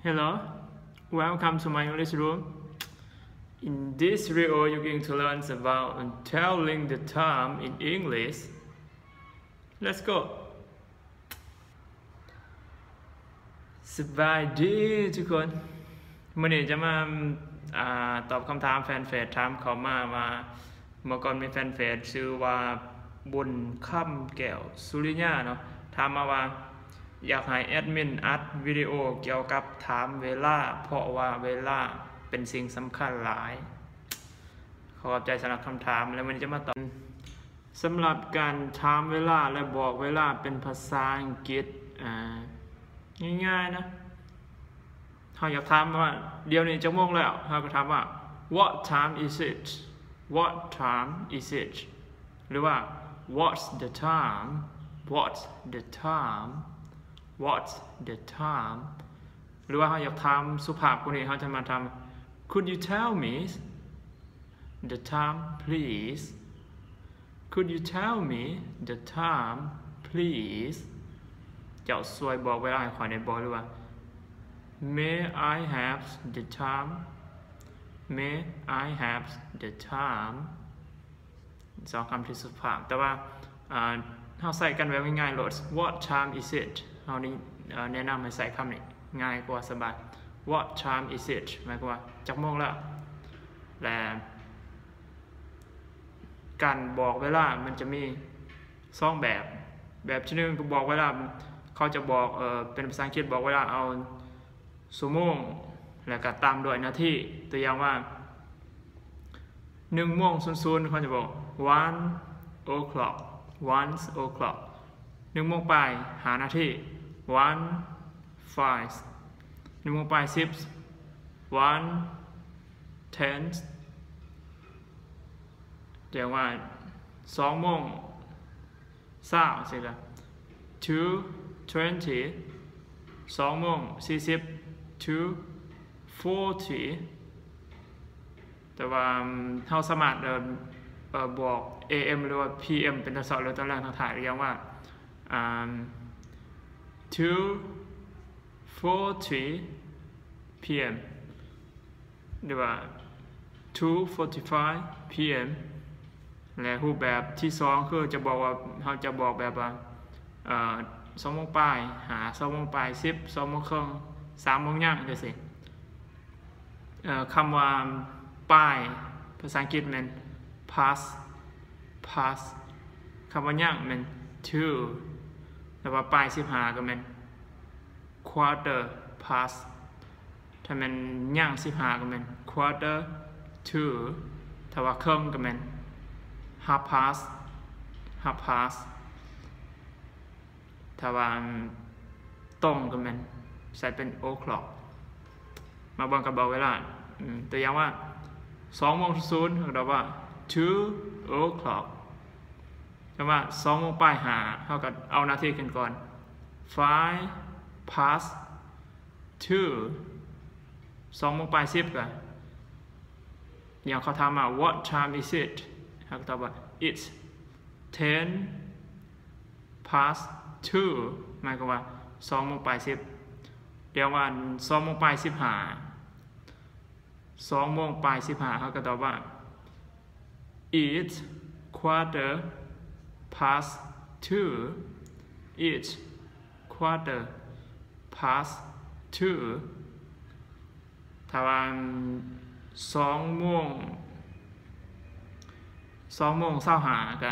Hello, welcome to my English room. In this video, you're going to learn about telling the time in English. Let's go. ສະບາຍດີທຸກຄົນ. ມື້ນີ້ຈະມາ ອ່າ ຕອບຄຳຖາມແຟນເຟສ ຖາມເຂົ້າມາວ່າ ເມື່ອກ່ອນມີແຟນເຟສຊື່ວ່າ ບຸນຄຳແກ້ວ ສຸລິຍາ ເນາະ ຖາມມາວ່າ ຢາກໃຫ້ແອດມິນອັດວິດີໂອກ່ຽວກັບຖາມເວລາ ເພາະວ່າເວລາເປັນສິ່ງສຳຄັນຫຼາຍ. ຂໍຂອບໃຈສຳລັບຄຳຖາມ ແລະ ມື້ນີ້ຈະມາຕອບ ສຳລັບການຖາມເວລາ ແລະ ບອກເວລາເປັນພາສາອັງກິດ ອ່າ ງ່າຍໆ ນະ. ເຮົາຢາກຖາມວ່າ ດຽວນີ້ຈັກໂມງແລ້ວ? ເຮົາກໍຖາມວ່າ What time is it? What time is it? ຫຼືວ່າ What's the time? What's the time? What's the time? ຫຼືວ່າເຮົາຢາກຖາມສຸພາບກວ່ານີ້ ເຮົາຈະມາຖາມ Could you tell me the time, please? Could you tell me the time, please? ເຈົ້າຊ່ວຍບອກເວລາໃຫ້ຂ້ອຍໄດ້ບໍ່? ຫຼືວ່າ May I have the time? May I have the time? ສອງຄຳທີ່ສຸພາບ ແຕ່ວ່າ ເຮົາໃຊ້ກັນແບບງ່າຍໆໂລດ What time is it? ເຮົານີ້ ແນະນຳໃຫ້ໃຊ້ຄຳນີ້ ງ່າຍກວ່າ ສະບາຍ. What time is it? ໝາຍຄວາມວ່າ ຈັກໂມງແລ້ວ? ແລະ ການບອກເວລາມັນຈະມີສອງແບບ. ແບບທີໜຶ່ງກໍບອກເວລາ ເຂົາຈະບອກ ເປັນພາສາອັງກິດ ບອກເວລາເອົາຊົ່ວໂມງ ແລ້ວກໍຕາມດ້ວຍນາທີ. ຕົວຢ່າງວ່າ ໜຶ່ງໂມງສູນສູນ ເຂົາຈະບອກ one o'clock, one o'clock. ໜຶ່ງໂມງປາຍ ຫ້ານາທີ one five. ໜຶ່ງໂມງປາຍສິບ one ten. ແຕ່ວ່າ ສອງໂມງຊາວ ຈັ່ງຊີ້ກໍ two twenty. ສອງໂມງສີ່ສິບ two forty. ແຕ່ວ່າ ເຮົາສາມາດ ເອີ ບອກ ເອເອັມ ຫຼືວ່າ ພີເອັມ ເປັນຕອນເຊົ້າ ຫຼືຕອນແລງ ທັງທ້າຍ ຢ່າງວ່າ two forty p.m. ຫຼືວ່າ two forty-five p.m. ແລະ ຮູບແບບທີສອງ ຄືຈະບອກວ່າ ເຮົາຈະບອກແບບວ່າ ເອີ ສອງໂມງປາຍ ຫາ ສອງໂມງປາຍສິບ ສອງໂມງເຄິ່ງ ສາມໂມງຍັງ ຈັ່ງຊີ້. ເອີ ຄຳວ່າປາຍ ພາສາອັງກິດແມ່ນ past, past. ຄຳວ່າຍັງແມ່ນ to. ແຕ່ວ່າປາຍສິບຫ້າກໍແມ່ນ quarter past. ຖ້າແມ່ນຍັງສິບຫ້າກໍແມ່ນ quarter to. ຖ້າວ່າເຄິ່ງກໍແມ່ນ half past, half past. ຖ້າວ່າຕົງກໍແມ່ນໃສ່ເປັນ o'clock. ມາເບິ່ງກັບບອກເວລາ ອາ ຕົວຢ່າງວ່າ ສອງໂມງສູນໆ ເຮົາກໍຕອບວ່າ two o'clock. ແຕ່ວ່າ ສອງໂມງປາຍຫ້າ ເຮົາກໍເອົານາທີຂຶ້ນກ່ອນ five past two. ສອງໂມງປາຍສິບ ກໍ ຢ່າງເຂົາຖາມມາ What time is it? ເຮົາກໍຕອບວ່າ It's ten past two. ໝາຍຄວາມວ່າ ສອງໂມງປາຍສິບ. ດຽວວ່າ ສອງໂມງປາຍສິບຫ້າ ສອງໂມງປາຍສິບຫ້າ ເຮົາກໍຕອບວ່າ It's quarter past two. It's quarter past two. ຖ້າວ່າ ສອງໂມງ ສອງໂມງຊາວຫ້າ ກໍ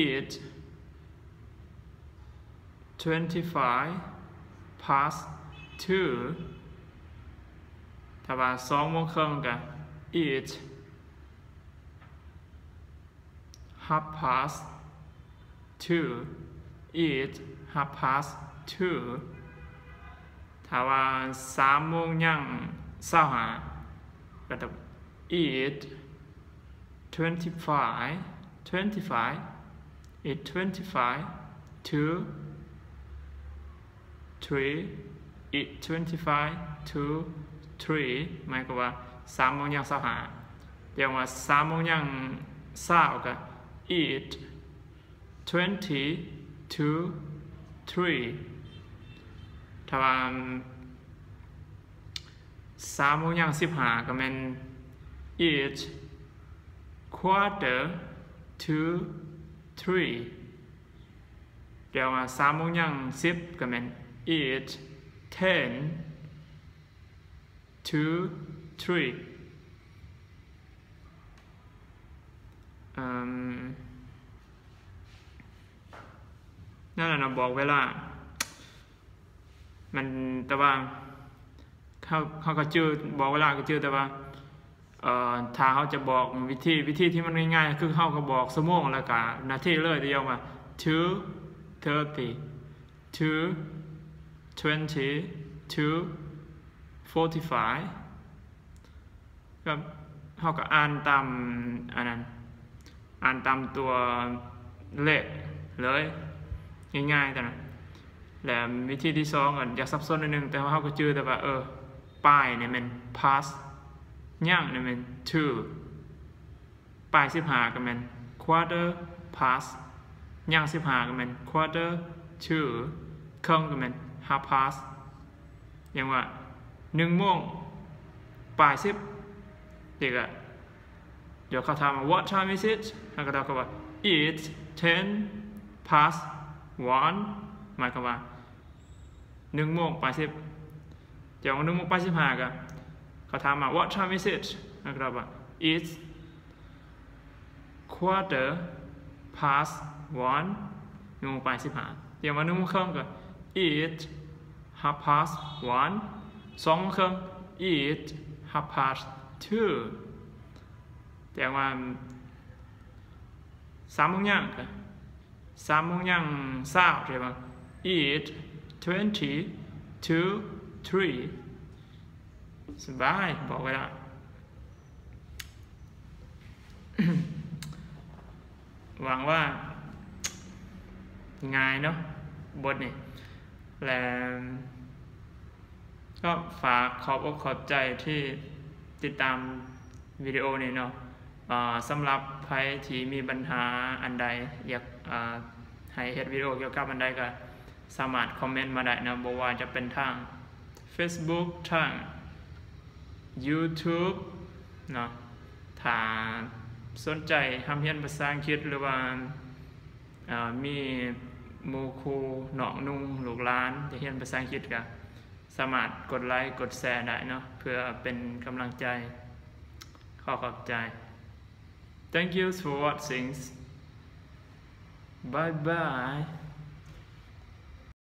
It's twenty-five past two. ຖ້າວ່າ ສອງໂມງເຄິ່ງ ກໍ It's half past two. It's half past two. ຖ້າວ່າ ສາມໂມງຍັງຊາວຫ້າ ກໍຕ້ອງ It's twenty-five, twenty-five. It's twenty-five to three. It's twenty-five to three. ໝາຍຄວາມວ່າ ສາມໂມງຍັງຊາວຫ້າ. ຢ່າງວ່າ ສາມໂມງຍັງຊາວ ກໍ It's twenty to three. ຖ້າວ່າສາມໂມງຍ່າງສິບຫ້າກໍແມ່ນ it's quarter to three. ແປວ່າສາມໂມງຍ່າງສິບກໍແມ່ນ it's ten to three. ອືມ ນັ້ນແຫຼະເນາະ ບອກເວລາ ມັນ ແຕ່ວ່າເຮົາ ເຮົາກໍຈື່ ບອກເວລາກໍຈື່ ແຕ່ວ່າ ເອີ ຖ້າເຮົາຈະບອກວິທີ ວິທີທີ່ມັນງ່າຍໆ ຄືເຮົາກໍບອກຊົ່ວໂມງ ແລ້ວກໍນາທີເລີຍ ຕົວຢ່າງວ່າ two thirty, two twenty, two forty-five. ກໍເຮົາກໍອ່ານຕາມອັນນັ້ນ ອ່ານຕາມຕົວເລກເລີຍ ງ່າຍໆ ຕົວນັ້ນ. ແລະ ວິທີທີສອງ ກໍຢາກສັບສົນໜ້ອຍໜຶ່ງ ແຕ່ວ່າເຮົາກໍຈື່ແຕ່ວ່າ ເອີ ປາຍນີ້ແມ່ນ past, ຍ່າງນີ້ແມ່ນ to, ປາຍສິບຫ້າກໍແມ່ນ quarter past, ຍ່າງສິບຫ້າກໍແມ່ນ quarter to, ເຄິ່ງກໍແມ່ນ half past. ຢ່າງວ່າ ໜຶ່ງໂມງປາຍສິບ ເດັກອະ ດຽວເຂົາຖາມວ່າ What time is it? ເຮົາກໍຕອບເຂົາວ່າ It's ten past one. ໝາຍຄວາມວ່າ ໜຶ່ງໂມງປາຍສິບ. ຢ່າງວ່າ ໜຶ່ງໂມງປາຍສິບຫ້າ ກໍເຂົາຖາມວ່າ What time is it? ເຮົາກໍຕອບວ່າ It's quarter past one. ໜຶ່ງໂມງປາຍສິບຫ້າ. ຢ່າງວ່າ ໜຶ່ງໂມງເຄິ່ງ ກໍ It's half past one. ສອງໂມງເຄິ່ງ It's half past two. ແຕ່ວ່າ ສາມໂມງຍ່າງ ກໍ ສາມໂມງຍ່າງຊາວ ເອີ້ນວ່າ It's twenty to three. ສະບາຍ ບອກໄວ້ລະ. ຫວັງວ່າງ່າຍເນາະ ບົດນີ້ ແລະ ກໍຝາກຂອບອົກຂອບໃຈທີ່ຕິດຕາມວິດີໂອນີ້ເນາະ. ເອີ ສຳລັບໃຜທີ່ມີບັນຫາອັນໃດ ຢາກ ເອີ ໃຫ້ເຮັດວິດີໂອກ່ຽວກັບອັນໃດ ກໍສາມາດຄອມເມັນມາໄດ້ເນາະ, ບໍ່ວ່າຈະເປັນທາງ Facebook ທາງ YouTube ເນາະ. ຖ້າສົນໃຈຮ່ຳຮຽນພາສາອັງກິດ ຫຼືວ່າ ເອີ ມີໝູ່ຄູ່ນ້ອງນຸ່ງລູກຫຼານຈະຮຽນພາສາອັງກິດ ກໍສາມາດກົດໄລກົດແຊໄດ້ເນາະ ເພື່ອເປັນກຳລັງໃຈ. ຂໍຂອບໃຈ. Thank you for watching. Bye bye.